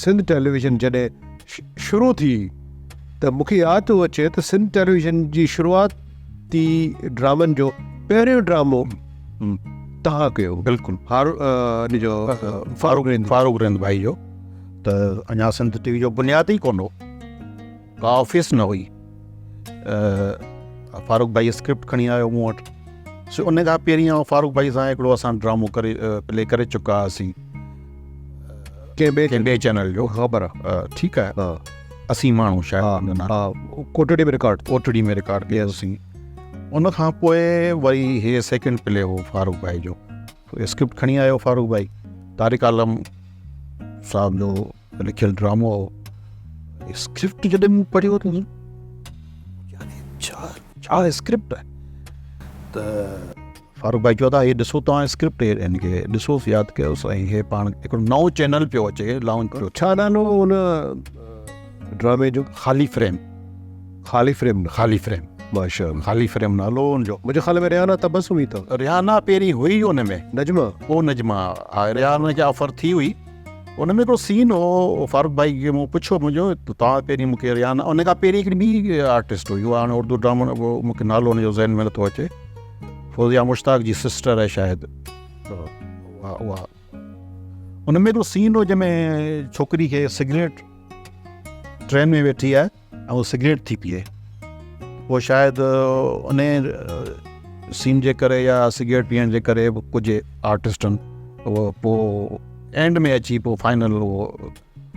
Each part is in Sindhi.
سنڌ ٽيليويزن جڏهن شروع ٿي ته مون کي ياد ٿو اچي ته سنڌ ٽيليويزن جي شروعاتي ڊرامن جو پهريون ڊرامو توهان ڪيو. بلڪل. ان جو فاروق رند. فاروق رند ڀائي جو ته اڃا سنڌ ٽي وي جو بنياد ئي ڪونه هو، ڪا آفيس نه هئي. فاروق ڀائي اسڪرپٽ کڻي آيو مون وٽ. سو ان کان پهرين آئون فاروق ڀائي سان هڪڙو اسان ڊرامو ڪري پلي ڪري چڪا هئاسين ڪنهن ٻئي ڪنهن ٻئي چينل جو. خبر آ. ٺيڪ آهي. اسين ماڻهو شايد ان جو نالو. ها، ڪوٽڙي ۾ رڪارڊ. ڪوٽڙي ۾ رڪارڊ ڪيوسين. ان کان پوء وري هي سيڪنڊ پلي هو فاروق ڀائي جو. اسڪرپٽ کڻي آيو فاروق ڀائي، طارق عالم صاحب جو لکيل ڊرامو هو. اسڪرپٽ جڏهن مون پڙهيو ته يعني ڇا ڇا اسڪرپٽ آهي. ته فاروق ڀائي چيو ته هي ڏسو توهان اسڪرپٽ هن کي ڏسوس ياد ڪيوس ۽ هي پاڻ هڪڙو نئون چينل پيو اچي لانچ پيو. ڇا نالو هو ان ڊرامي جو؟ خالي فريم. خالي فريم. خالي فريم. ماشاءالله. خالي فريم نالو هو ان جو. منهنجي خيال ۾ ريحانه تبسم هئي ته. ريحانه پهرين هئي ان ۾. نجمه. پوء نجمه ها ريحانه کي آفر ٿي هئي. ان ۾ هڪڙو سين هو فاروق ڀائي کي مون پڇيو منهنجو ته توهان پهرين مون کي ريحانه ان کان پهرين هڪڙي ٻي آرٽسٽ هئي اها هاڻي اردو ڊرامو مون کي نالو ان جو ذهن ۾ نٿو اچي فوزيا مشتاق جي سسٽر آهي شايد اها اها ان ۾ هڪڙو سين هو جنهن ۾ ڇوڪري کي سگريٽ ٽرين ۾ ويٺي آهي ۽ هو سگريٽ ٿي پيئي پوء شايد ان سين جي ڪري يا سگريٽ پيئڻ جي ڪري به ڪجهه آرٽسٽن اهو پوء اينڊ ۾ اچي پوء فائنل اهو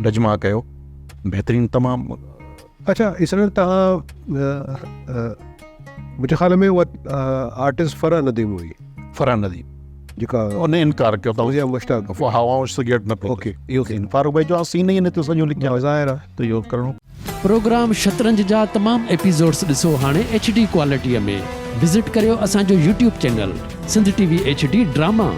نجما ڪيو بهترين تمام. اڇا اسرار تهان منهنجي خيال ۾ اها آرٽسٽ فرح نديم هئي. فرح نديم جيڪا ان انڪار ڪيو ته فوزيه مشتاق ها آئون سگريٽ نه پيئندس. اوڪي. اهو سين فاروق ڀائي جو سين ئي ان تي سڄو لکيل ظاهر آهي ته اهو ڪرڻو. پروگرام شطرنج جا تمام ايپيسوڊس ڏسو هاڻي ايڇ ڊي ڪوالٽيء ۾ وزٽ ڪريو اسان جو YouTube channel Sindh T V H D drama.